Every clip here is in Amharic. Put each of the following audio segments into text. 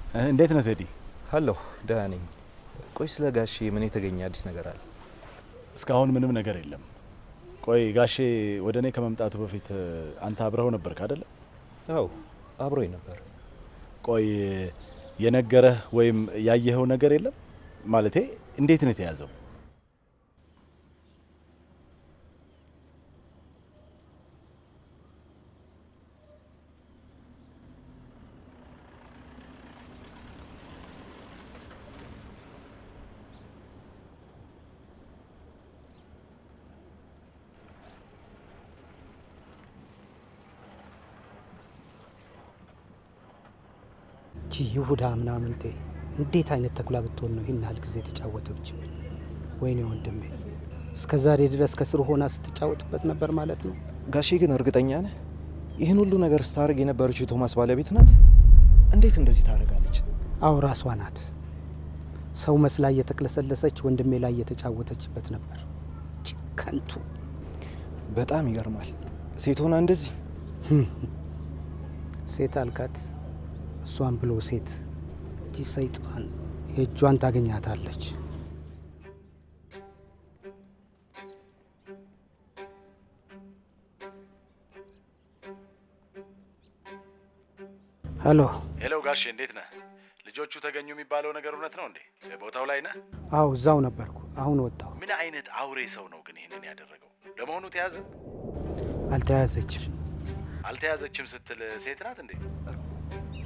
እንዴት ነህ ቴዲ? አለሁ፣ ደህና ነኝ። ቆይ ስለ ጋሼ ምን የተገኘ አዲስ ነገር አለ? እስካሁን ምንም ነገር የለም። ቆይ ጋሼ ወደ እኔ ከመምጣቱ በፊት አንተ አብረኸው ነበርክ አይደለ? አዎ አብሮኝ ነበር። ቆይ የነገረህ ወይም ያየኸው ነገር የለም? ማለቴ እንዴት ነው የተያዘው? ይሁዳ ምናምንቴ እንዴት አይነት ተኩላ ብትሆን ነው ይህን ያህል ጊዜ የተጫወተችብኝ? ወይኔ ወንድሜ እስከ ዛሬ ድረስ ከስር ሆና ስትጫወትበት ነበር ማለት ነው። ጋሼ ግን እርግጠኛ ነህ ይህን ሁሉ ነገር ስታደርግ የነበረችው የቶማስ ባለቤት ናት? እንዴት እንደዚህ ታደርጋለች? አዎ ራሷ ናት። ሰው መስላ እየተቅለሰለሰች ወንድሜ ላይ እየተጫወተችበት ነበር። ከንቱ። በጣም ይገርማል። ሴት ሆና እንደዚህ። ሴት አልካት? እሷን ብሎ ሴት። እቺ ሰይጣን የእጇን ታገኛታለች። ሄሎ ሄሎ ጋሼ እንዴት ነህ? ልጆቹ ተገኙ የሚባለው ነገር እውነት ነው እንዴ? ቦታው ላይ ነህ? አዎ እዛው ነበርኩ። አሁን ወጣሁ። ምን አይነት አውሬ ሰው ነው ግን ይሄንን ያደረገው? ለመሆኑ ተያዘ? አልተያዘችም። አልተያዘችም ስትል ሴት ናት እንዴ?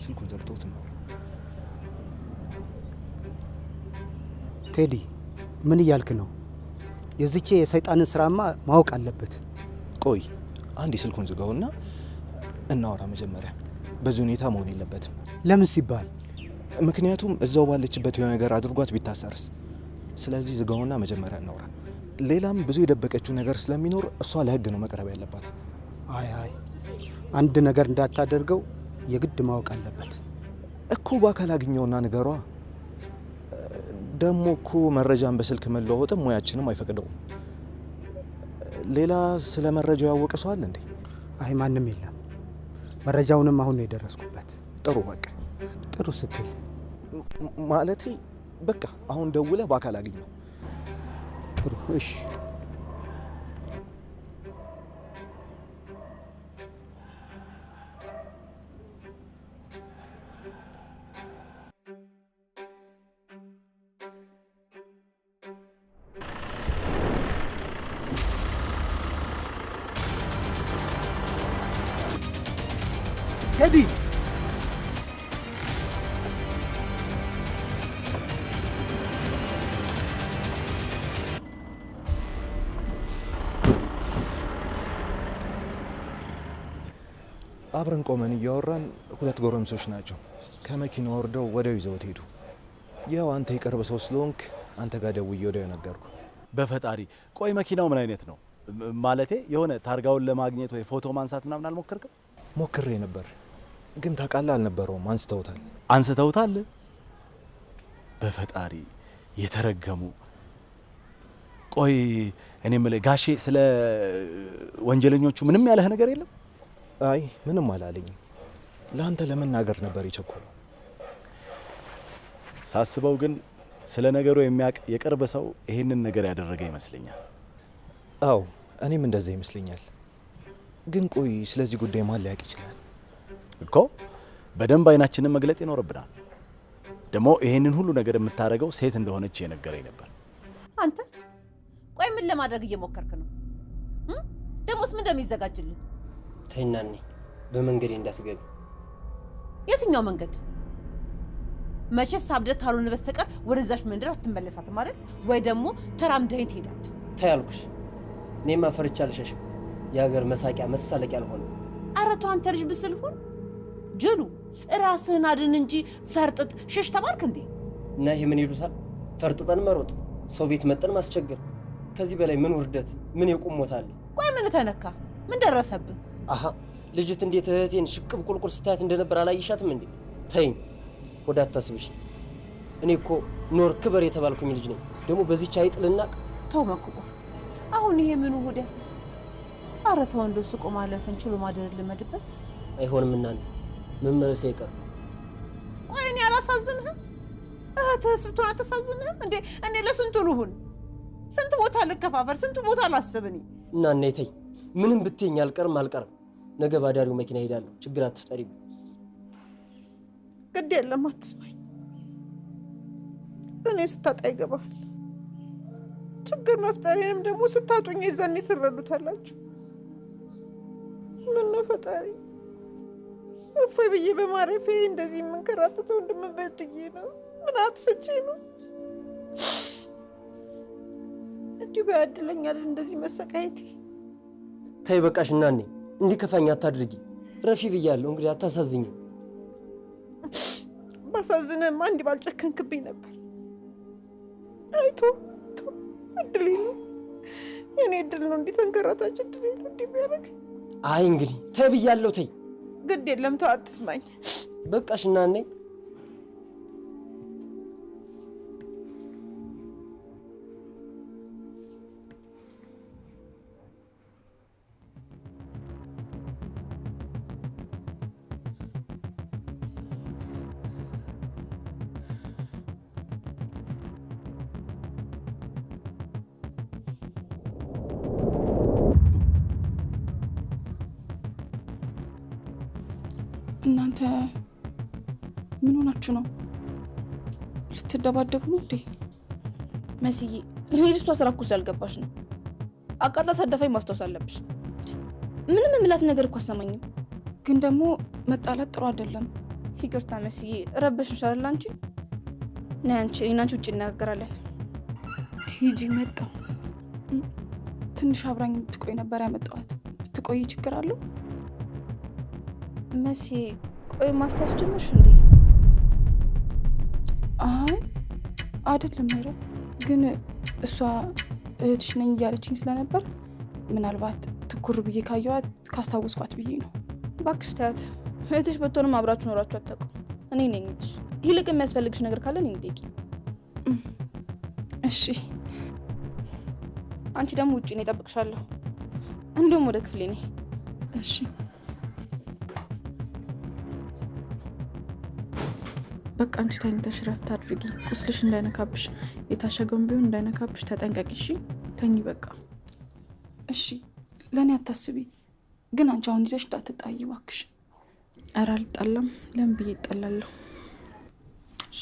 ስልኩን ዘግቶት ነው። ቴዲ ምን እያልክ ነው? የዚች የሰይጣንን ስራማ ማወቅ አለበት። ቆይ አንዴ ስልኩን ዝጋውና እናወራ መጀመሪያ። በዚህ ሁኔታ መሆን የለበትም። ለምን ሲባል? ምክንያቱም እዛው ባለችበት የሆነ ነገር አድርጓት ቢታሰርስ። ስለዚህ ዝጋውና መጀመሪያ እናውራ። ሌላም ብዙ የደበቀችው ነገር ስለሚኖር እሷ ለህግ ነው መቅረብ ያለባት። አይ አይ አንድ ነገር እንዳታደርገው የግድ ማወቅ አለበት እኮ። በአካል አግኘውና ንገሯ። ደሞ እኮ መረጃን በስልክ መለዋወጥም ሙያችንም አይፈቅደውም። ሌላ ስለ መረጃው ያወቀ ሰው አለ እንዴ? አይ ማንም የለም። መረጃውንም አሁን ነው የደረስኩበት። ጥሩ በቃ ጥሩ ስትል ማለቴ በቃ አሁን ደውለህ በአካል አግኘው። ጥሩ እሺ። ቴዲ አብረን ቆመን እያወራን ሁለት ጎረምሶች ናቸው ከመኪና ወርደው ወዲያው ይዘውት ሄዱ። ያው አንተ የቅርብ ሰው ስለሆንክ አንተ ጋር ደውዬ ወዲያው ነገርኩ። በፈጣሪ ቆይ መኪናው ምን አይነት ነው? ማለቴ የሆነ ታርጋውን ለማግኘት ወይ ፎቶ ማንሳት ምናምን አልሞከርክም? ሞክሬ ነበር ግን ታውቃለህ አልነበረውም። አንስተውታል። አንስተውታል? በፈጣሪ የተረገሙ። ቆይ እኔ የምልህ ጋሼ ስለ ወንጀለኞቹ ምንም ያለህ ነገር የለም? አይ ምንም አላለኝም። ለአንተ ለመናገር ነበር የቸኮለው። ሳስበው ግን ስለ ነገሩ የሚያውቅ የቅርብ ሰው ይሄንን ነገር ያደረገ ይመስለኛል። አዎ እኔም እንደዛ ይመስለኛል። ግን ቆይ ስለዚህ ጉዳይ ማን ሊያውቅ ይችላል? እኮ በደንብ አይናችንን መግለጥ ይኖርብናል። ደግሞ ይሄንን ሁሉ ነገር የምታደርገው ሴት እንደሆነች የነገረኝ ነበር። አንተ ቆይ ምን ለማድረግ እየሞከርክ ነው? ደሞስ ምን እንደሚዘጋጅልህ? ተይናኔ በመንገዴ እንዳትገቢ። የትኛው መንገድ? መቼስ አብደህ ካልሆነ በስተቀር ወደዛች መንደር አትመለሳትም አይደል? ወይ ደግሞ ተራምደኸኝ ትሄዳለህ። ተይ አልኩሽ። እኔማ ፈርቻ አልሸሽም። የሀገር መሳቂያ መሳለቂያ አልሆነም። ኧረ ተው አንተ ልጅ ብስል ሁን። ጅሉ ራስህን አድን እንጂ ፈርጥጥ ሽሽ ተባልክ እንዴ? እና ይሄ ምን ይሉታል? ፈርጥጠን መሮጥ፣ ሰው ቤት መጠን ማስቸገር። ከዚህ በላይ ምን ውርደት፣ ምን የቁም ሞት አለ? ቆይ ምን ተነካ? ምን ደረሰብህ? አሃ ልጅት እንዴት እህቴን ሽቅብ ቁልቁል ስታያት እንደነበር አላየሻትም እንዴ? ተይኝ፣ ወደ አታስብሽ። እኔ እኮ ኖር ክበር የተባልኩኝ ልጅ ነኝ። ደግሞ በዚህች አይጥ ልናቅ? ተው መክቦ፣ አሁን ይሄ ምኑ ሆድ ያስብሳል? ኧረ ተው እንደው ስቆ ማለፍን ችሎ ማደር ልመድበት። አይሆንም እናንተ መመለስ አይቀርም። ቆይ እኔ አላሳዝንህም? እህትህስ ብትሆን አታሳዝንህም እንዴ? እኔ ለስንቱ ልሁን? ስንት ቦታ ልከፋፈል? ስንቱ ቦታ ላስብ? እኔ እና እኔ ተይ፣ ምንም ብትይኝ አልቀርም አልቀርም። ነገ ባዳሪው መኪና እሄዳለሁ። ችግር አትፍጠሪብኝ። ግድ የለም አትስማኝ። እኔ ስታጣ ይገባል። ችግር መፍጠሬንም ደግሞ ስታጡኝ የዛኔ ትረዱታላችሁ። ምነው ፈጣሪ እፎይ ብዬ በማረፌ እንደዚህ የምንከራተተው እንደምበድዬ ነው? ምን አጥፍቼ ነው? እንዲሁ ባያድለኛል እንደዚህ መሰቃየቴ። ተይ በቃሽ እናኔ፣ እንዲከፋኝ አታድርጊ። ረፊ ብያለሁ። እንግዲህ አታሳዝኝ። ባሳዝንህማ እንዲህ ባልጨከንክብኝ ነበር። አይቶ እድሌ ነው የኔ እድል ነው። እንዲህ ተንከራታች እድሌ ነው እንዲህ ቢያደርግ። አይ እንግዲህ ተይ ብያለሁ። ተይ ግድ የለም ተው፣ አትስማኝ። በቃሽ እናኔ። እናንተ ምን ሆናችሁ ነው? ልትደባደቡ ነው እንዴ? መስዬ ልጅቷ ስራ እኮ ስላልገባሽ ነው። አቃጥላ ሳደፋኝ ማስታወስ አለብሽ። ምንም የምላት ነገር እኮ አሰማኝም። ግን ደግሞ መጣላት ጥሩ አይደለም። ይቅርታ መስዬ፣ ረበሽንሽ አይደል? አንቺ ነይ፣ አንቺ እኔና አንቺ ውጭ እንነጋገራለን። ሂጂ። መጣሁ። ትንሽ አብራኝ ብትቆይ ነበር ያመጣኋት። ብትቆይ ችግር አለው? መሲ ቆይ ማስታወስ ጀመርሽ እንዴ? አይ አይደለም። ኧረ ግን እሷ እህትሽ ነኝ እያለችኝ ስለነበር ምናልባት ትኩር ብዬ ካየኋት ካስታወስኳት ብዬ ነው። እባክሽ ተያት። እህትሽ ብትሆንም አብራችሁ ኖራችሁ አታውቁም። እኔ ነኝ እህትሽ። ይልቅ የሚያስፈልግሽ ነገር ካለ እኔን ጠይቂ። እሺ። አንቺ ደግሞ ውጪ እኔ እጠብቅሻለሁ። እንደውም ወደ ክፍሌ ነኝ። እሺ። በቃ አንቺ ተኝተሽ እረፍት አድርጊ። ቁስልሽ እንዳይነካብሽ፣ የታሸገውን ቢሆን እንዳይነካብሽ ተጠንቀቂ። እሺ ተኝ በቃ። እሺ ለእኔ አታስቢ፣ ግን አንቺ አሁን ይዘሽ እንዳትጣይ እባክሽ። ኧረ አልጣላም። ለምን ብዬ እጣላለሁ? እሺ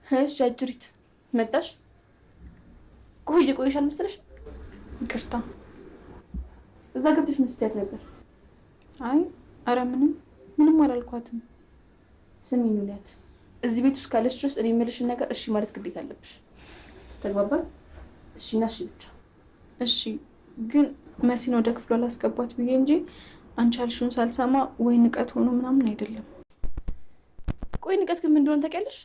እሺ አጅሪት መጣሽ? ቆይ ቆይሽ አልመሰለሽ? ይቅርታ። እዛ ገብተሽ ምን ስትያት ነበር? አይ ኧረ ምንም ምንም አላልኳትም። ስሚኝ ኑሪያት፣ እዚህ ቤት ውስጥ ካለሽ ድረስ እኔ የምልሽን ነገር እሺ ማለት ግዴታ አለብሽ። ተግባባን? እሺና እሺ ብቻ። እሺ ግን መሲን ወደ ክፍሏ ላስገባት ብዬ እንጂ አንቺ ያልሽውን ሳልሰማ ወይ ንቀት ሆኖ ምናምን አይደለም። ቆይ ንቀት ግን ምን እንደሆነ ታውቂያለሽ?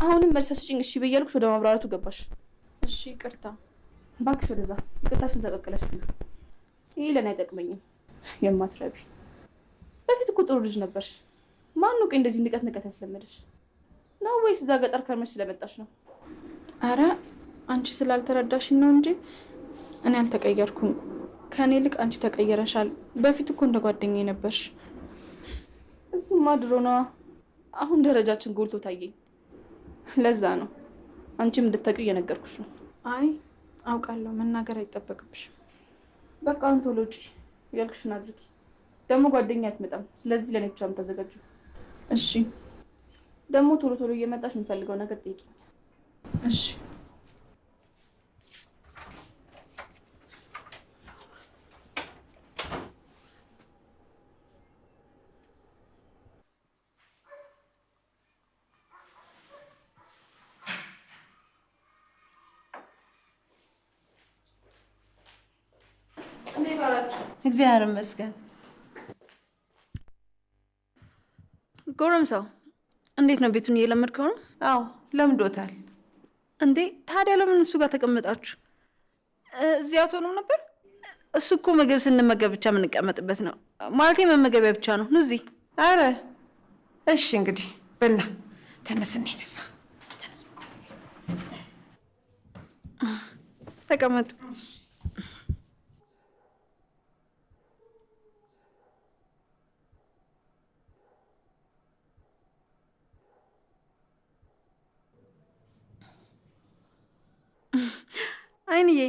አሁንም መልስ ስጭኝ እሺ በይ እያልኩሽ ወደ ማብራራቱ ገባሽ። እሺ ይቅርታ። እባክሽ ወደዛ። ይቅርታሽን ተቀቅለሽ ብዩ። ይሄ ለእኔ አይጠቅመኝም። የማትረቢ በፊት እኮ ጥሩ ልጅ ነበርሽ። ማነው ቆይ እንደዚህ ንቀት ንቀት ያስለመደሽ ነው ወይስ እዛ ገጠር ከርመሽ ስለመጣሽ ነው? አረ አንቺ ስላልተረዳሽኝ ነው እንጂ እኔ አልተቀየርኩም። ከእኔ ይልቅ አንቺ ተቀየረሻል። በፊት እኮ እንደ ጓደኛዬ ነበርሽ። እሱማ ድሮ ነዋ። አሁን ደረጃችን ጎልቶ ታየኝ። ለዛ ነው አንቺም እንድታውቂው እየነገርኩሽ ነው። አይ አውቃለሁ፣ መናገር አይጠበቅብሽም። በቃ አሁን ቶሎ ውጪ፣ ያልኩሽን አድርጊ። ደግሞ ጓደኛ አትመጣም፣ ስለዚህ ለእኔ ብቻ የምታዘጋጂው። እሺ። ደግሞ ቶሎ ቶሎ እየመጣሽ የምፈልገው ነገር ጠይቂኝ። እሺ። እግዚአብሔር ይመስገን። ጎረምሳው እንዴት ነው? ቤቱን እየለመድከው ነው? አዎ ለምዶታል። እንዴ ታዲያ ለምን እሱ ጋር ተቀመጣችሁ? እዚህ አትሆኑም ነበር? እሱ እኮ ምግብ ስንመገብ ብቻ የምንቀመጥበት ነው። ማለቴ መመገቢያ ብቻ ነው። ኑ እዚህ። አረ እሺ፣ እንግዲህ በልና ተነስ እንሂድ። እዛ ተቀመጡ። አይንዬ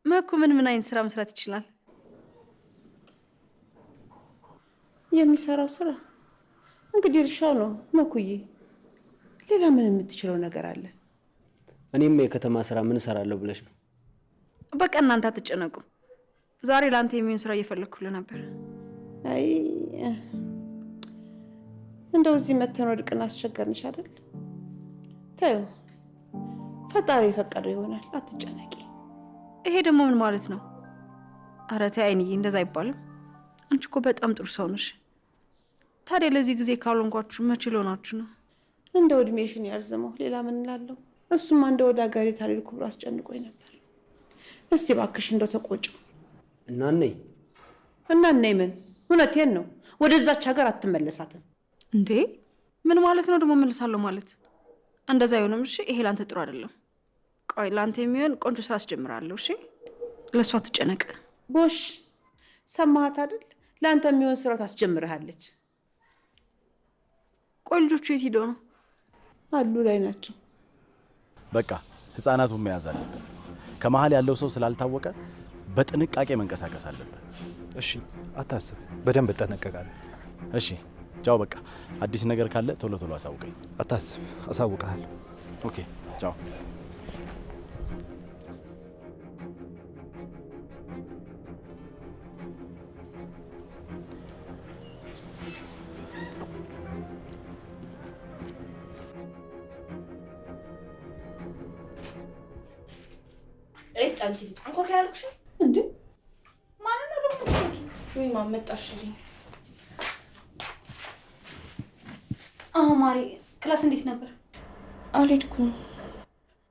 መኩ ምን ምን አይነት ስራ መስራት ይችላል? የሚሰራው ስራ እንግዲህ እርሻው ነው መኩዬ። ሌላ ምን የምትችለው ነገር አለ? እኔም የከተማ ስራ ምን እሰራለሁ ብለሽ ነው? በቃ እናንተ አትጨነቁ። ዛሬ ለአንተ የሚሆን ስራ እየፈለግኩልህ ነበር። አይ እንደው እዚህ መተን ወድቅን አስቸገርንሽ አይደል? ተይው፣ ፈጣሪ የፈቀደው ይሆናል። አትጨነቂ። ይሄ ደግሞ ምን ማለት ነው? ኧረ ተይ አይንዬ፣ እንደዛ አይባልም። አንቺ እኮ በጣም ጥሩ ሰው ነሽ። ታዲያ ለዚህ ጊዜ ካልሆንኳችሁ መቼ ልሆናችሁ ነው? እንደው እድሜሽን ያርዝመው። ሌላ ምን እላለሁ? እሱማ እንደው ወደ ሀገሬ ታልሄድኩ ብሎ አስጨንቆኝ ነበር። እስቲ እባክሽ እንደው ተቆጪው። እና ነይ እና ነይ ምን? እውነቴን ነው፣ ወደዛች ሀገር አትመለሳትም። እንዴ ምን ማለት ነው ደግሞ እመልሳለሁ ማለት? እንደዛ አይሆንም። እሺ ይሄ ላንተ ጥሩ አይደለም። ቆይ ላንተ የሚሆን ቆንጆ ስራ አስጀምራለሁ። እሺ ለእሷ አትጨነቅ። ጎሽ ሰማሃት አይደል? ላንተ የሚሆን ስራ ታስጀምርሃለች። ቆይ ልጆቹ የት ሄደው ነው? አሉ ላይ ናቸው። በቃ ህፃናቱን መያዝ አለብን። ከመሃል ያለው ሰው ስላልታወቀ በጥንቃቄ መንቀሳቀስ አለብን። እሺ አታስብ፣ በደንብ እጠነቀቃለሁ። እሺ ቻው። በቃ አዲስ ነገር ካለ ቶሎ ቶሎ አሳውቀኝ። አታስብ፣ አሳውቅሃለሁ። Okay ቻው። አንቺ ልጅ አንኳኳ ያልኩሽ እንዴ? ማን ነው ደግሞ? ወይ ማመጣሽልኝ። አዎ ማሪ፣ class እንዴት ነበር? አልሄድኩም።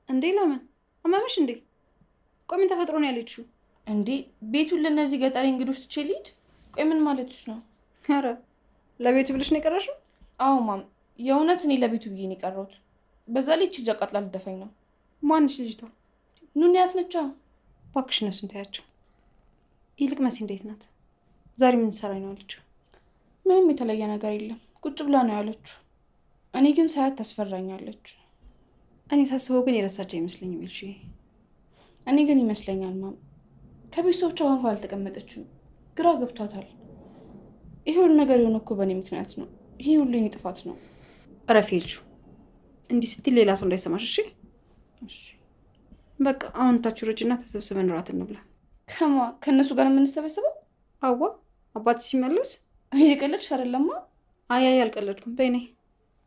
እንዴ ለምን? አመመሽ እንዴ? ቆይ ምን ተፈጥሮ ነው ያለችው? እንዴ ቤቱን ለነዚህ ገጠሪ እንግዶች ትቼ ልሂድ? ቆይ ምን ማለትሽ ነው? ኧረ ለቤቱ ብለሽ ነው የቀረሽው? አዎ ማም፣ የእውነት እኔ ለቤቱ ብዬ ነው የቀረሁት። በዛ ላይ ይህች ልጅ አቃጥላ ልደፋኝ ነው። ማንሽ ልጅቷ? ኑንያት ነቻ። እባክሽ እነሱን ተያቸው። ይልቅ መሲ እንዴት ናት? ዛሬ ምን ትሰራኝ ነው አለችው? ምንም የተለየ ነገር የለም፣ ቁጭ ብላ ነው ያለችው። እኔ ግን ሳያት ታስፈራኛለች። እኔ ሳስበው ግን የረሳቸው አይመስለኝም። ይልሽ እኔ ግን ይመስለኛል ማም፣ ከቤተሰቦቿ ጋር እንኳን አልተቀመጠችም። ግራ ገብቷታል። ይሄ ሁሉ ነገር የሆነ እኮ በእኔ ምክንያት ነው። ይሄ ሁሉ የኔ ጥፋት ነው። እረፊ ይልሽ፣ እንዲህ ስትል ሌላ ሰው እንዳይሰማሽ እሺ? እሺ በቃ አሁን ታች ውረጅና ተሰብስበን እራት እንብላ። ከማ ከእነሱ ጋር የምንሰበስበው? አዋ አባትሽ ሲመለስ። እየቀለድሽ አይደለማ? አይ አይ አልቀለድኩም። በይ ነይ።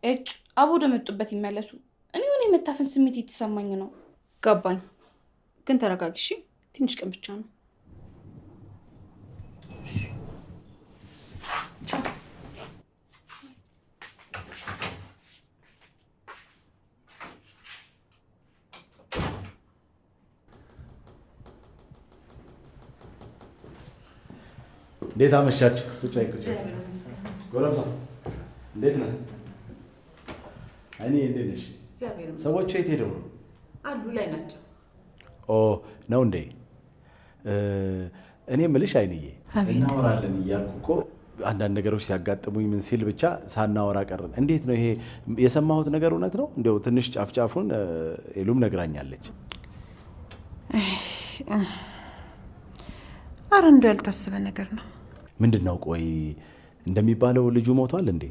እጭ አቦ ወደ መጡበት ይመለሱ። እኔ የሆነ የመታፈን ስሜት የተሰማኝ ነው። ገባኝ፣ ግን ተረጋጊ እሺ? ትንሽ ቀን ብቻ ነው። እንዴት አመሻችሁ? ቁጭ በይ ቁጭ በይ። ጎረምሳ እንዴት ነህ? አይኔ እንዴት ነሽ? ሰዎቹ የት ሄደው ነው? አሉ ላይ ናቸው። ኦ ነው እንዴ? እኔ የምልሽ አይንዬ፣ እናወራለን እያልኩ እኮ አንዳንድ ነገሮች ሲያጋጥሙኝ ምን ሲል ብቻ ሳናወራ ቀረን። እንዴት ነው ይሄ የሰማሁት ነገር እውነት ነው? እንደው ትንሽ ጫፍጫፉን ኤሉም ነግራኛለች። አረ እንደው ያልታሰበ ነገር ነው። ምንድን ነው? ቆይ እንደሚባለው ልጁ ሞቷል እንዴ?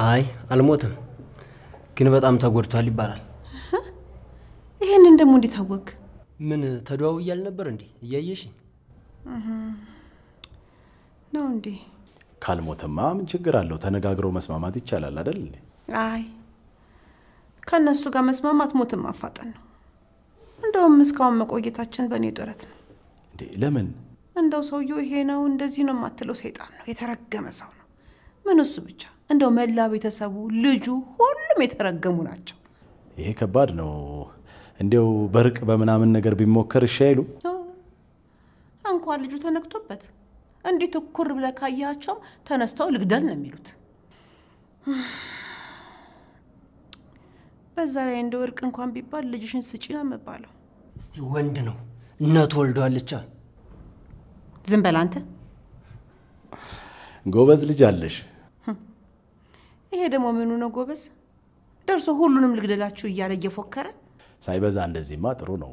አይ አልሞትም፣ ግን በጣም ተጎድቷል ይባላል። ይሄንን ደግሞ እንዴት አወቅ? ምን ተደዋውያል ነበር እንዴ? እያየሽኝ ነው እንዴ? ካልሞተማ ምን ችግር አለው? ተነጋግሮ መስማማት ይቻላል አይደል? አይ ከነሱ ጋር መስማማት ሞትን ማፋጠን ነው። እንደውም እስካሁን መቆየታችን በእኔ ጥረት ነው። እንዴ ለምን? እንደው ሰውየው ይሄ ነው እንደዚህ ነው የማትለው ሰይጣን ነው፣ የተረገመ ሰው ነው። ምን እሱ ብቻ፣ እንደው መላ ቤተሰቡ፣ ልጁ፣ ሁሉም የተረገሙ ናቸው። ይሄ ከባድ ነው። እንደው በርቅ በምናምን ነገር ቢሞከር እሺ አይሉ? እንኳን ልጁ ተነክቶበት እንዲህ ትኩር ብለህ ካያቸውም ተነስተው ልግደል ነው የሚሉት። በዛ ላይ እንደ ወርቅ እንኳን ቢባል ልጅሽን ስጪ ነው የምባለው። እስቲ ወንድ ነው እናቱ ወልደዋለች። ዝም በል አንተ። ጎበዝ ልጅ አለሽ። ይሄ ደግሞ ምኑ ነው ጎበዝ? ደርሶ ሁሉንም ልግደላችሁ እያለ እየፎከረ ሳይበዛ እንደዚህማ ጥሩ ነው።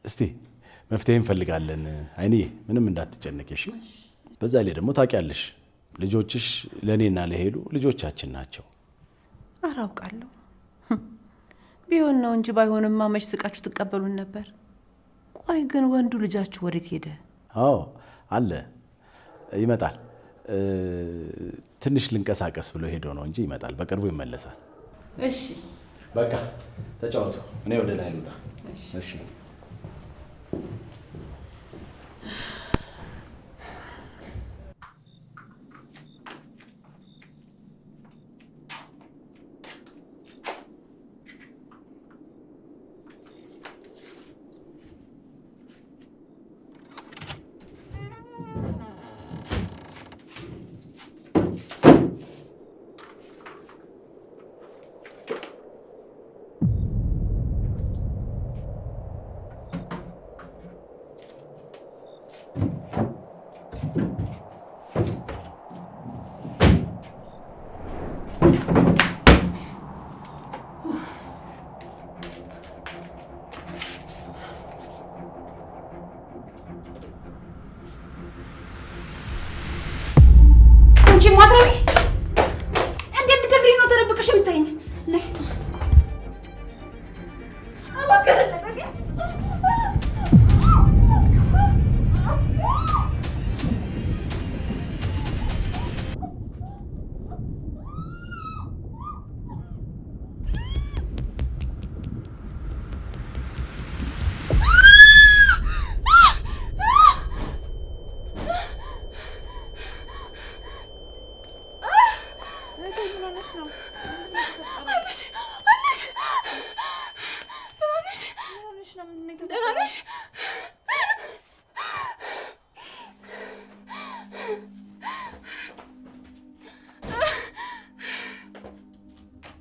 እስቲ መፍትሄ እንፈልጋለን። አይንዬ ምንም እንዳትጨነቂ እሺ። በዛ ላይ ደግሞ ታውቂያለሽ ልጆችሽ ለእኔና ለሄሉ ልጆቻችን ናቸው። ኧረ አውቃለሁ። ቢሆን ነው እንጂ ባይሆንማ መች ስቃችሁ ትቀበሉን ነበር። ቆይ ግን ወንዱ ልጃችሁ ወዴት ሄደ? አዎ አለ፣ ይመጣል። ትንሽ ልንቀሳቀስ ብሎ ሄዶ ነው እንጂ ይመጣል፣ በቅርቡ ይመለሳል። እሺ በቃ ተጫወቱ፣ እኔ ወደ ላይ ልውጣ። እሺ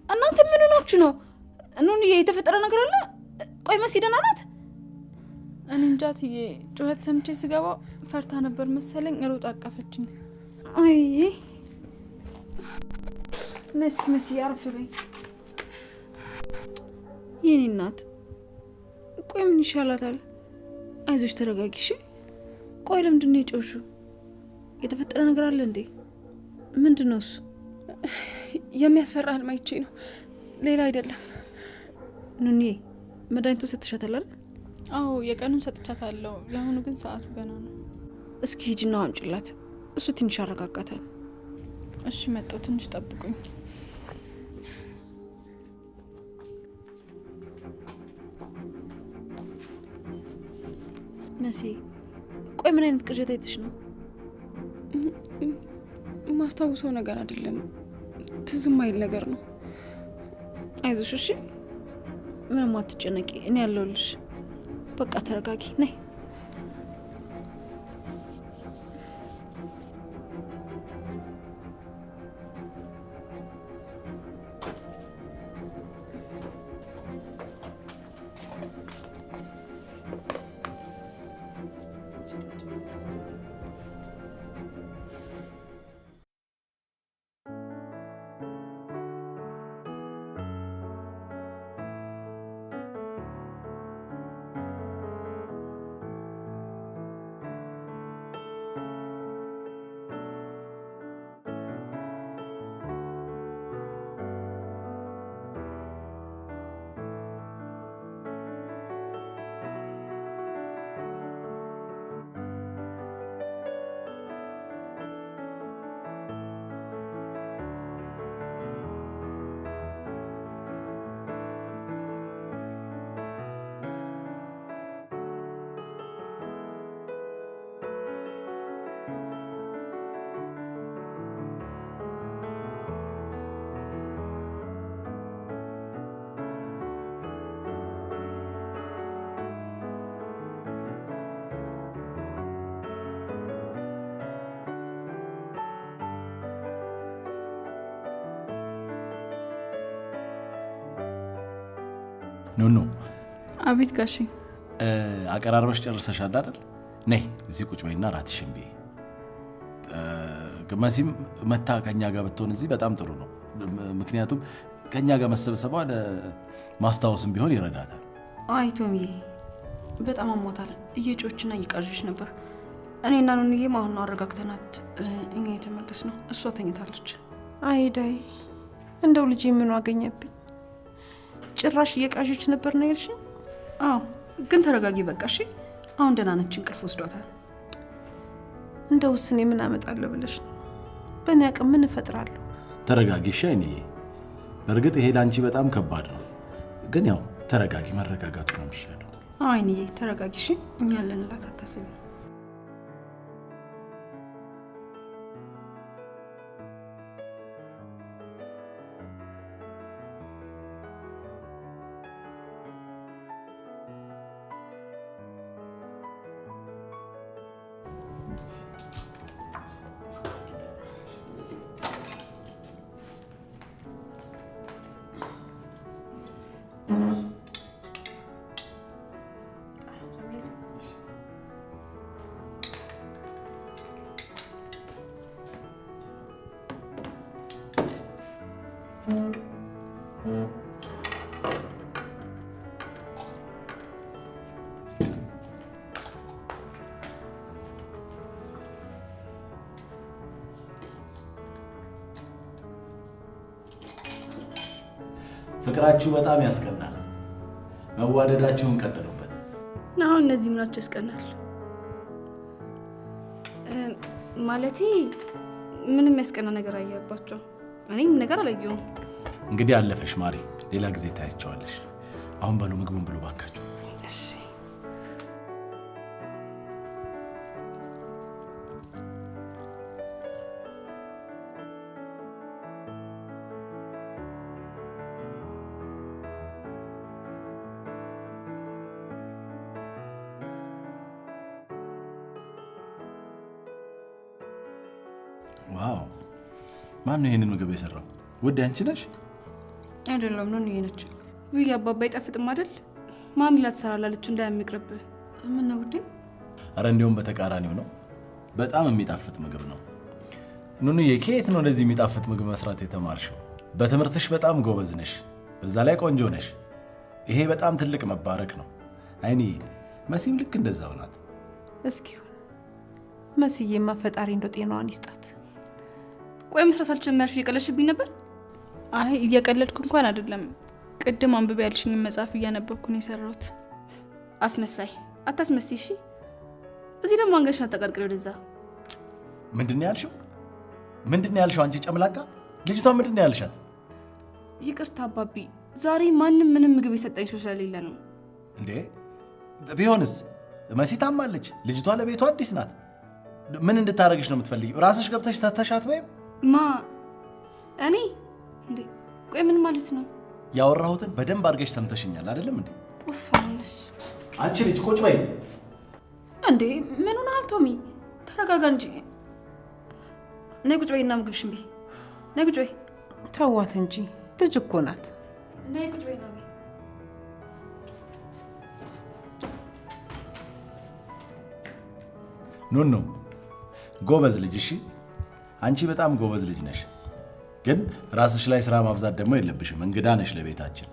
እናንተ ምን ሆናችሁ ነው? ኑኑዬ የተፈጠረ ነገር አለ? ቆይ መሲ ደህና ናት? እኔ እንጃ እትዬ፣ ጩኸት ሰምቼ ስገባ ፈርታ ነበር መሰለኝ ሮጣ አቀፈችኝ። አይ ነይ እስኪ መስዬ አረፍ በይ የኔ እናት። ቆይ ምን ይሻላታል? አይዞሽ ተረጋጊ እሺ። ቆይ ለምንድን ነው የጮሽው? የተፈጠረ ነገር አለ እንዴ? ምንድን ነው እሱ? የሚያስፈራ ህልም አይቼ ነው፣ ሌላ አይደለም። ኑኑዬ መድኃኒቱ ሰጥሻታል አይደል? አዎ የቀኑን ሰጥቻታለሁ። ለአሁኑ ግን ሰዓቱ ገና ነው። እስኪ ሂጂና አምጪላት፣ እሱ ትንሽ ያረጋጋታል። እሺ መጣሁ፣ ትንሽ ጠብቁኝ። መሲ ቆይ ምን አይነት ቅዠት አይተሽ ነው? ማስታውሰው ነገር አይደለም፣ ትዝ የማይል ነገር ነው። አይዞሽ እሺ፣ ምንም አትጨነቂ፣ እኔ ያለሁልሽ። በቃ ተረጋጊ፣ ነይ። ኑኑ። አቤት ጋሼ። አቀራርበሽ ጨርሰሻል አይደል? ነይ እዚህ ቁጭ በይና እራትሽን ብይ። መሲም መታ ከኛ ጋር ብትሆን እዚህ በጣም ጥሩ ነው። ምክንያቱም ከኛ ጋር መሰብሰቧ ለማስታወስም ቢሆን ይረዳታል። አይ ቶሚዬ በጣም አሟታል። እየጮችና እየቃዠች ነበር። እኔና ኑኑዬም አሁን ነው አረጋግተናት እኛ የተመለስ ነው። እሷ ተኝታለች። አይ ዳይ፣ እንደው ልጄ ምኑ አገኘብኝ? ጭራሽ እየቃዠች ነበር ነው ያልሽኝ? አዎ፣ ግን ተረጋጊ በቃ እሺ። አሁን ደህና ነች፣ እንቅልፍ ወስዷታል። እንደውስ እኔ ምን አመጣለሁ ብለሽ ነው? በእኔ አቅም ምን እፈጥራለሁ? ተረጋጊ እሺ አይንዬ። በእርግጥ ይሄ ለአንቺ በጣም ከባድ ነው፣ ግን ያው ተረጋጊ፣ መረጋጋቱ ነው የሚሻለው። አዎ አይንዬ ተረጋጊ እሺ፣ እኛ አለንላት፣ አታስቢ። ፍቅራችሁ በጣም ያስቀናል። መዋደዳችሁን ቀጥሉበት። አሁን እነዚህ ምናቸው ያስቀናል? ማለቴ ምንም ያስቀና ነገር አየባቸው። እኔም ነገር አላየሁም። እንግዲህ አለፈሽ ማሪ፣ ሌላ ጊዜ ታያቸዋለሽ። አሁን በሉ ምግቡን ብሉ ባካችሁ። እሺ። Wow! ማን ነው ይሄንን ምግብ የሰራው? ውድ አንቺ ነሽ? አይደለም፣ ኑኑዬ ነች። ውይ አባባ አይጣፍጥም አይደል? ማሚ ላትሰራላለች እንዳያምቅርብህ። ምን ነው ውዴ? አረ እንዲያውም በተቃራኒው ነው። በጣም የሚጣፍጥ ምግብ ነው። ኑኑዬ ከየት ነው እንደዚህ የሚጣፍጥ ምግብ መስራት የተማርሽው? በትምህርትሽ በጣም ጎበዝ ነሽ፣ በዛ ላይ ቆንጆ ነሽ። ይሄ በጣም ትልቅ መባረክ ነው። አይኒ መሲም ልክ እንደዛው ናት። እስኪ መስዬማ ፈጣሪ እንደው ጤናዋን ይስጣት። ቆይ መስራት አልጀመርሽ? እየቀለድሽብኝ ነበር። አይ እየቀለድኩ እንኳን አይደለም። ቅድም አንብቤ ያልሽኝን መጽሐፍ እያነበብኩ ነው የሰራሁት። አስመሳይ አታስመስይ እሺ። እዚህ ደግሞ አንገትሽን አታቀርቅሪ ወደዛ። ምንድን ነው ያልሽው? ምንድን ነው ያልሽው? አንቺ ጨምላቃ ልጅቷ ምንድን ነው ያልሻት? ይቅርታ አባቢ፣ ዛሬ ማንም ምንም ምግብ የሰጠኝ ሰው ስለሌለ ነው። እንዴ ቢሆንስ? መሲ ታማለች፣ ልጅቷ ለቤቷ አዲስ ናት። ምን እንድታረግሽ ነው የምትፈልጊው? ራስሽ ገብተሽ ሰተሻት በይም። ማ እኔ እንዴ? ቆይ ምን ማለት ነው? ያወራሁትን በደንብ አድርገሽ ሰምተሽኛል አይደለም እንዴ? ኡፍ አሁንስ አንቺ ልጅ ቁጭ በይ። እንዴ ምን ሆነሃል ቶሚ? ተረጋጋ እንጂ። ነይ ቁጭ በይና ምግብሽን ብይ። ነይ ቁጭ በይ። ተዋት እንጂ ልጅ እኮ ናት። ነይ ቁጭ በይና ብይ። ኑኑ ጎበዝ ልጅ እሺ። አንቺ በጣም ጎበዝ ልጅ ነሽ፣ ግን ራስሽ ላይ ስራ ማብዛት ደግሞ የለብሽም። እንግዳ ነሽ ለቤታችን።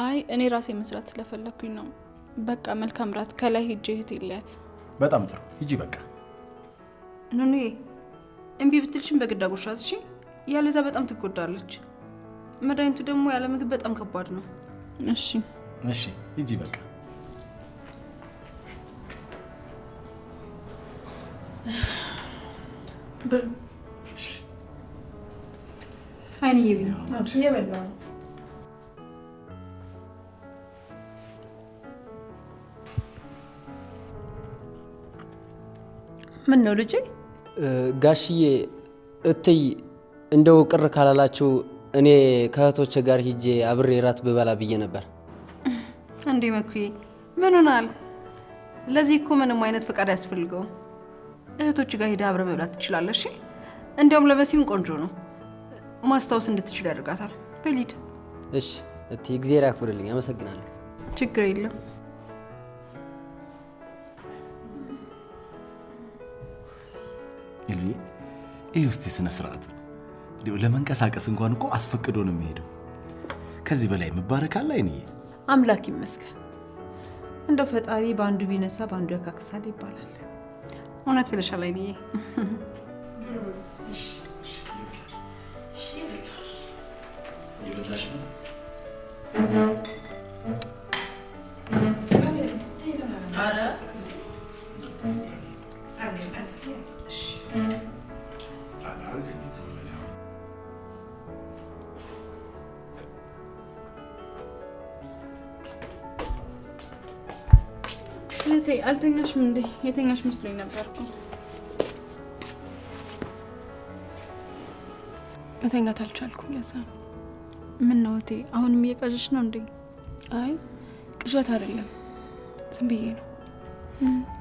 አይ እኔ ራሴ መስራት ስለፈለኩኝ ነው። በቃ መልካም ራት። ከላይ ሄጄ እህቴ ልያት። በጣም ጥሩ ሂጂ በቃ። ኑኑዬ እምቢ ብትልሽም በግድ አጉርሻት እሺ። ያለዛ በጣም ትጎዳለች። መድኃኒቱ ደግሞ ያለ ምግብ በጣም ከባድ ነው። እሺ እሺ ሂጂ በቃ። አይንዬ ብይ። እየበላሁ ነው። ምን ነው ልጄ? ጋሽዬ እትይ እንደው ቅር ካላላችሁ እኔ ከእህቶቼ ጋር ሂጄ አብሬ እራት ብበላ ብዬ ነበር። እንዴ መኩዬ ምን ሆናል? ለዚህ እኮ ምንም አይነት ፈቃድ አያስፈልገውም። እህቶች ጋር ሄደህ አብረህ መብላት ትችላለህ። እሺ እንዲያውም ለመሲም ቆንጆ ነው፣ ማስታወስ እንድትችል ያደርጋታል። በል ሂድ። እሺ እቲ እግዚአብሔር ያክብርልኝ። አመሰግናለሁ። ችግር የለም። ይሉኝ ይህ ውስጥ ስነ ስርዓት ነው። ለመንቀሳቀስ እንኳን እኮ አስፈቅዶ ነው የሚሄደው። ከዚህ በላይ መባረክ አለ አይንዬ? አምላክ ይመስገን። እንደው ፈጣሪ በአንዱ ቢነሳ በአንዱ ያካክሳል ይባላል። እውነት ብለሻል አይንዬ። ይበላሽ ነው። እህቴ አልተኛሽም እንዴ? የተኛሽ መስሎኝ ነበር እኮ። መተኛት አልቻልኩም፣ ለዛ ነው። ምን ነው እህቴ፣ አሁንም እየቃዠሽ ነው እንዴ? አይ ቅዠት አይደለም፣ ዝም ብዬ ነው።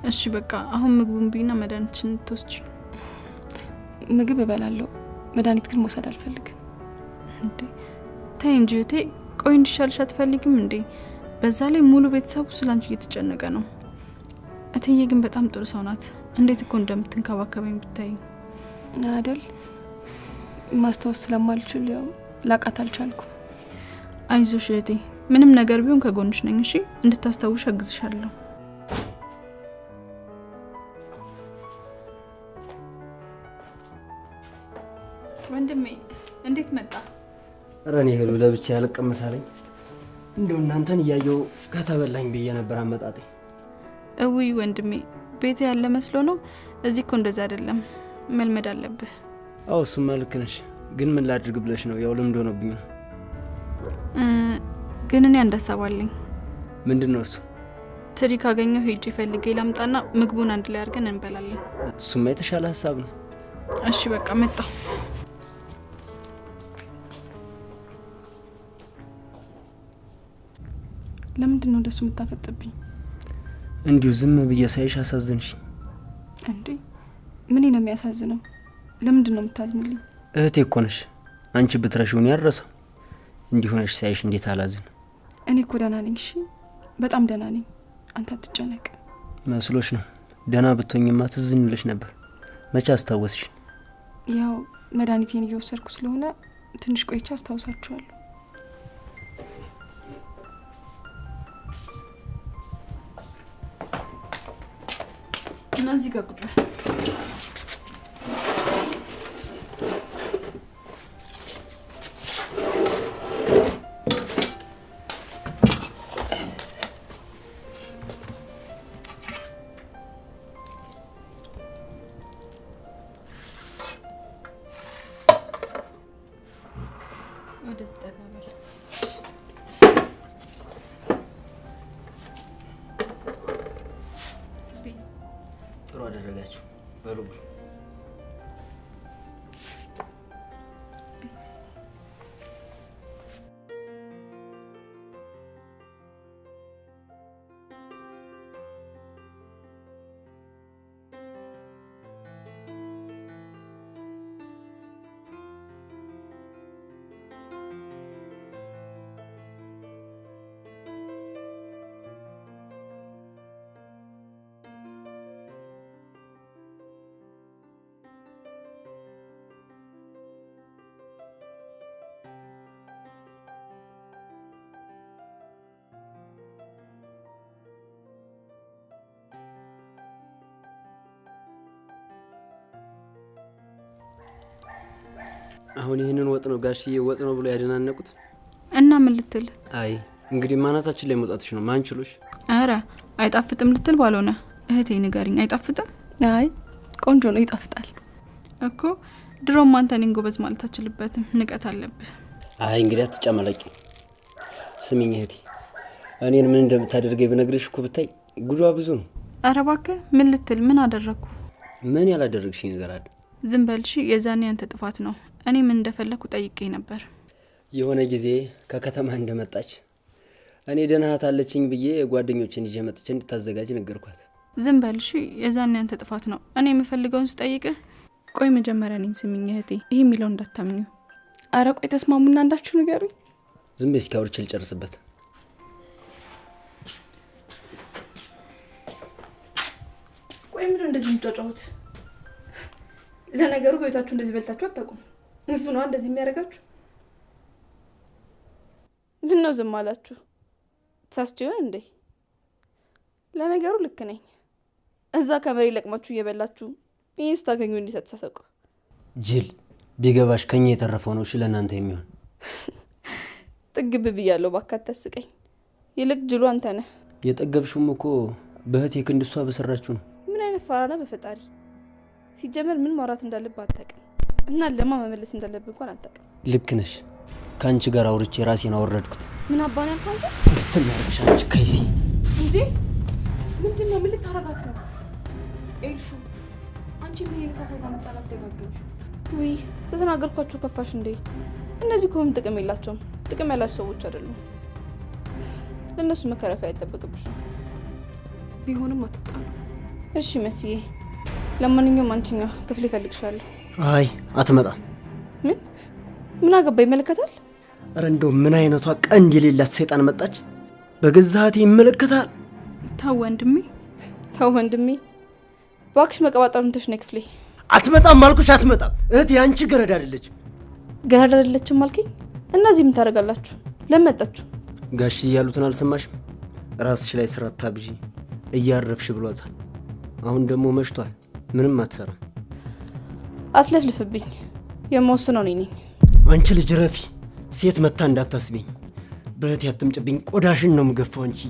እሺ በቃ አሁን ምግቡን ብይና መድኃኒትሽን ትወስጂ። ምግብ እበላለሁ፣ መድኃኒት ግን መውሰድ አልፈልግም። እንዴ ተይ እንጂ እህቴ፣ ቆይ እንዲሻልሽ አትፈልጊም እንዴ? በዛ ላይ ሙሉ ቤተሰቡ ስላንቺ እየተጨነቀ ነው። እትዬ ግን በጣም ጥሩ ሰው ናት። እንዴት እኮ እንደምትንከባከበኝ ብታይ። አይደል? ማስታወስ ስለማልችል ያው ላቃት አልቻልኩም። አይዞሽ እህቴ፣ ምንም ነገር ቢሆን ከጎንሽ ነኝ። እሺ እንድታስታውሽ አግዝሻለሁ። ወንድሜ እንዴት መጣ? ኧረ እኔ እህሉ ለብቻ ያልቀመሳለኝ እንደው እናንተን እያየው ከተበላኝ ብዬ ነበር አመጣጤ። እውይ ወንድሜ ቤት ያለ መስሎ ነው። እዚህ እኮ እንደዛ አይደለም፣ መልመድ አለብህ። አዎ እሱማ ልክ ነሽ፣ ግን ምን ላድርግ ብለሽ ነው? ያው ልምድ ሆኖብኝ ነው። ግን እኔ አንድ ሀሳብ አለኝ። ምንድን ነው እሱ? ትሪ ካገኘሁ ሄጄ ፈልጌ ላምጣና ምግቡን አንድ ላይ አድርገን እንበላለን። እሱማ የተሻለ ሀሳብ ነው። እሺ በቃ መጣሁ። ለምንድን ነው እንደሱ የምታፈጥብኝ? እንዲሁ ዝም ብዬ ሳይሽ አሳዝንሽ። እንዴ ምን ነው የሚያሳዝነው? ለምንድን ነው የምታዝንልኝ? እህቴ እኮ ነሽ። አንቺ ብትረሺው እኔ አልረሳም። እንዲሁ ሆነሽ ሳይሽ እንዴት አላዝን? እኔ እኮ ደህና ነኝ። እሺ በጣም ደህና ነኝ። አንተ አትጨነቅ። መስሎሽ ነው? ደህና ብትሆኝማ ትዝንልሽ ነበር። መቼ አስታወስሽ? ያው መድኃኒቴን እየወሰድኩ ስለሆነ ትንሽ ቆይቼ አስታውሳችኋለሁ። እና እዚህ ጋር ቁጭ በል። ወደዚህ ጠጋ በል። ጥሩ አደረጋችሁ። በሉ ብሉ። አሁን ይህንን ወጥ ነው ጋሽዬ ወጥ ነው ብሎ ያደናነቁት። እና ምን ልትል? አይ እንግዲህ ማናታችን ላይ መውጣትሽ ነው። ማን ችሎሽ? አረ አይጣፍጥም ልትል ባልሆነ። እህቴ ንገሪኝ፣ አይጣፍጥም? አይ ቆንጆ ነው፣ ይጣፍጣል እኮ። ድሮም አንተ እኔን ጎበዝ ማለት አችልበትም፣ ንቀት አለብህ። አይ እንግዲህ አትጨማለቂ። ስሚኝ እህቴ፣ እኔን ምን እንደምታደርገኝ ብነግርሽ እኮ ብታይ ጉዷ ብዙ ነው። አረ እባክህ ምን ልትል? ምን አደረግኩ? ምን ያላደረግሽኝ ነገር አለ? ዝም በልሽ፣ የዛኔ ያንተ ጥፋት ነው። እኔ ምን እንደፈለኩ ጠይቄ ነበር። የሆነ ጊዜ ከከተማ እንደመጣች እኔ ደህና እህት አለችኝ ብዬ ጓደኞቼን ይዤ መጥቼ እንድታዘጋጅ ነገርኳት። ዝም በልሽ፣ የዛኔ ያንተ ጥፋት ነው። እኔ የምፈልገውን ስጠይቅህ ቆይ መጀመሪያ እኔን ስሚኝ እህቴ፣ ይሄ የሚለው እንዳታምኚው። አረ ቆይ ተስማሙና አንዳችሁ ንገሩኝ። ዝም በይ እስኪ አውርቼ ልጨርስበት። ቆይ ምንድን ነው እንደዚህ የምትጫጫሁት? ለነገሩ በቤታችሁ እንደዚህ በልታችሁ አታውቁም። እሱ ነው እንደዚህ የሚያደርጋችሁ። ምን ነው ዝም አላችሁ? ተሳስቼ ይሆን እንዴ? ለነገሩ ልክ ነኝ። እዛ ከመሬት ለቅማችሁ እየበላችሁ ይህን ስታገኙ እንዴት አትሳሳቁ? ጅል ቢገባሽ ከኛ የተረፈው ነው እሺ ለእናንተ የሚሆን። ጥግብ ብያለሁ። እባክህ አታስቀኝ። ይልቅ ጅሉ አንተ ነህ። የጠገብሽውም እኮ በእህቴ ክንድ እሷ በሰራችሁ ነው። ምን አይነት ፋራ ነህ በፈጣሪ። ሲጀመር ምን ማውራት እንዳለብህ አታውቅም፣ እና ለማ መመለስ እንዳለብህ እንኳን አታውቅም። ልክ ነሽ። ከአንቺ ጋር አውርቼ ራሴን አወረድኩት። ምን አባን ያልከው አንተ? እንትን ያደርግሽ አንቺ ከይሲ። እንዴ ምንድን ነው? ምን ልታረጋት ነው? ኤልሹ አንቺ ምን ከሰው ጋር መጣላት ደጋገምሽ? ውይ ስለተናገርኳቸው ከፋሽ እንዴ? እነዚህ እኮ ምንም ጥቅም የላቸውም። ጥቅም ያላቸው ሰዎች አይደሉም። ለእነሱ መከራከር አይጠበቅብሽም። ቢሆንም አትጣሉ። እሺ መስዬ፣ ለማንኛውም አንቺኛ ክፍል ይፈልግሻለሁ። አይ አትመጣም። ምን ምን አገባ? ይመለከታል። ኧረ እንደው ምን አይነቷ ቀንድ የሌላት ሰይጣን መጣች። በገዛ እህቴ ይመለከታል። ተው ወንድሜ፣ ተው ወንድሜ እባክሽ፣ መቀባጠሩን ትተሽ ነይ ክፍሌ። አትመጣም አልኩሽ፣ አትመጣም። እህቴ አንቺ ገረድ አይደለችም። ገረድ አይደለችም አልከኝ? እና እዚህ ምን ታደርጋላችሁ? ለምን መጣችሁ? ጋሽዬ ያሉትን አልሰማሽም? ራስሽ ላይ ስራ አታብዢ እያረፍሽ ብሏታል። አሁን ደግሞ መሽቷል፣ ምንም አትሰራም። አትለፍልፍብኝ፣ የምወስነው እኔ ነኝ። አንቺ ልጅ ረፊ፣ ሴት መታ እንዳታስቢኝ። በእህቴ አትምጭብኝ፣ ቆዳሽን ነው የምገፋው። አንቺ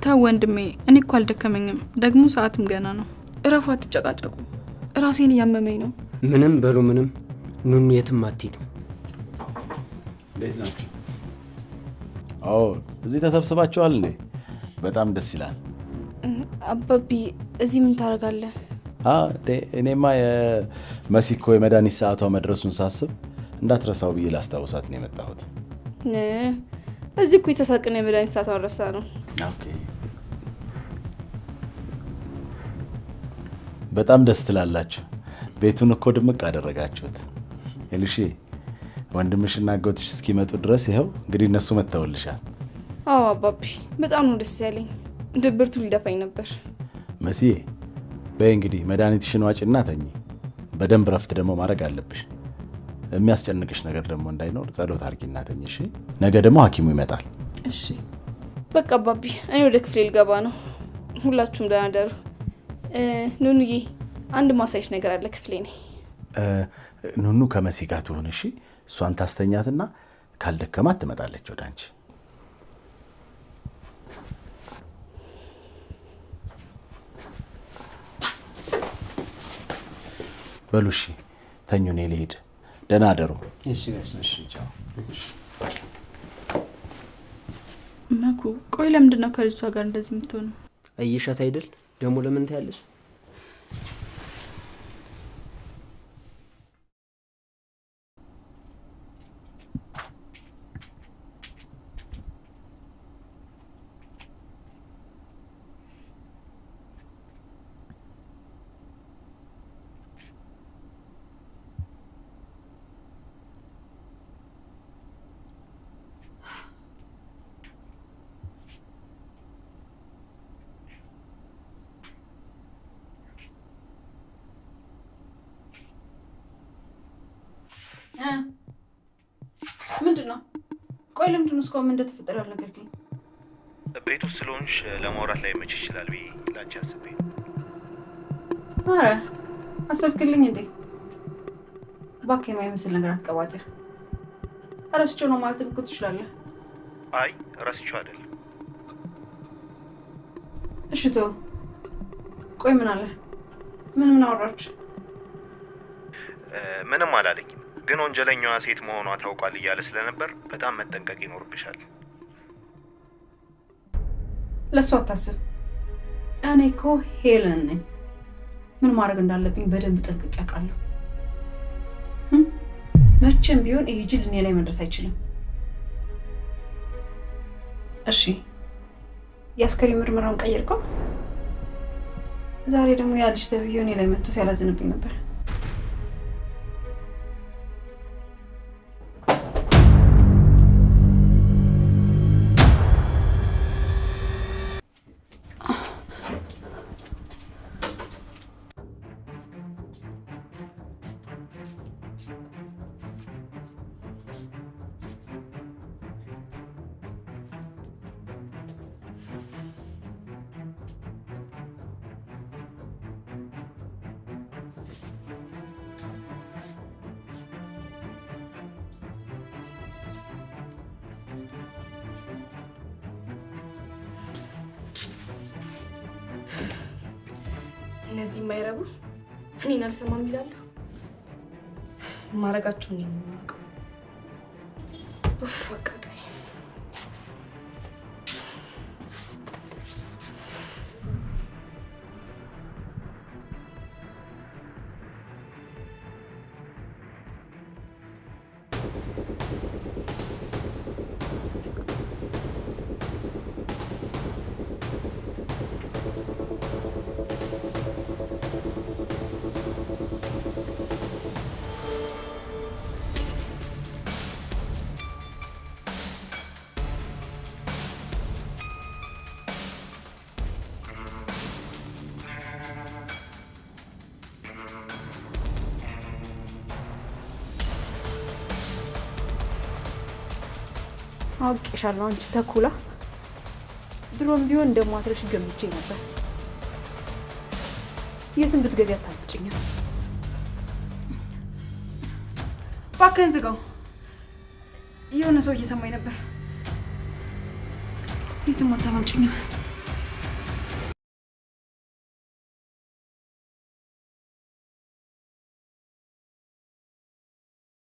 ተው ወንድሜ፣ እኔ እኮ አልደከመኝም፣ ደግሞ ሰዓትም ገና ነው። እረፉ፣ አትጨቃጨቁ። ራሴን እያመመኝ ነው። ምንም በሉ ምንም፣ ኑኑ የትም አትሄድም። እንዴት ናችሁ? አዎ እዚህ ተሰብስባችኋል እንዴ? በጣም ደስ ይላል። አባቢ እዚህ ምን ታደርጋለህ? እኔማ የመሲኮ የመድኃኒት ሰዓቷ መድረሱን ሳስብ እንዳትረሳው ብዬ ላስታውሳት ነው የመጣሁት። እዚህ እኮ የተሳቅን የመድኃኒት ሰዓቷን ረሳ ነው። Okay በጣም ደስ ትላላችሁ። ቤቱን እኮ ድምቅ አደረጋችሁት። ኤልሺ ወንድምሽና አጎትሽ እስኪመጡ ድረስ ይኸው እንግዲህ እነሱ መጥተውልሻል። አዎ አባቢ በጣም ነው ደስ ያለኝ። ድብርቱ ሊደፋኝ ነበር። መስዬ በይ እንግዲህ መድኃኒትሽን ዋጭና ተኚ። በደንብ ረፍት ደግሞ ማድረግ አለብሽ። የሚያስጨንቅሽ ነገር ደግሞ እንዳይኖር ጸሎት አድርጊና ተኚ። እሺ? ነገ ደግሞ ሐኪሙ ይመጣል። እሺ በቃ አባቢ እኔ ወደ ክፍሌ ልገባ ነው። ሁላችሁም ደህና ደሩ። ኑኑዬ አንድ ማሳይሽ ነገር አለ፣ ክፍሌ ነኝ። ኑኑ ከመሲ ጋር ትሁን እሺ? እሷን ታስተኛትና ካልደከማት ትመጣለች ወደ አንቺ። በሉ እሺ ተኙ፣ እኔ ልሂድ። ደህና አደሩ። እሺ ጋሽ። እሺ ቻው። መኩ ቆይ ለምንድን ነው ከልጅቷ ጋር እንደዚህ የምትሆነው? አየሻት አይደል? ደግሞ ለምን ታያለሽ? ምንድን ነው? ቆይ ለምንድን ነው እስካሁን ምን እንደተፈጠረ ያልነገርከኝ? ቤት ውስጥ ስለሆንሽ ለማውራት ላይመች ይችላል ብዬ ላንቺ አስቤ። ኧረ አሰብክልኝ እንዴ? እባክህ የማይመስል ነገር አትቀባጥር። እረስቼው ነው ማለት እኮ ትችላለህ። አይ እረስቼው አይደለም። እሺ ተው። ቆይ ምን አለ? ምን ምን አወራችሁ? ምንም አላለኝም፣ ግን ወንጀለኛዋ ሴት መሆኗ ታውቋል እያለ ስለነበር በጣም መጠንቀቅ ይኖርብሻል። ለእሱ አታስብ። እኔ እኮ ሄለን ነኝ። ምን ማድረግ እንዳለብኝ በደንብ ጠንቅቄ አውቃለሁ። መቼም ቢሆን ይሄ ጅል እኔ ላይ መድረስ አይችልም። እሺ የአስከሬን ምርመራውን ቀየርከው? ዛሬ ደግሞ ያ ልጅ ተብዬው እኔ ላይ መጥቶ ሲያላዝንብኝ ነበር። እነዚህ የማይረቡ እኔን አልሰማም ይላሉ። ማረጋቸው እኔ ነኝ የማውቀው። ኡፍ አቃጠለኝ። አውቄሻለሁ አንቺ ተኩላ። ድሮም ቢሆን እንደማትረሽ ገምቼ ነበር። የትም ብትገቢ አታመጭኝም። እባክህን ዝጋው። የሆነ ሰው እየሰማኝ ነበር። የትም አታመልጭኝም።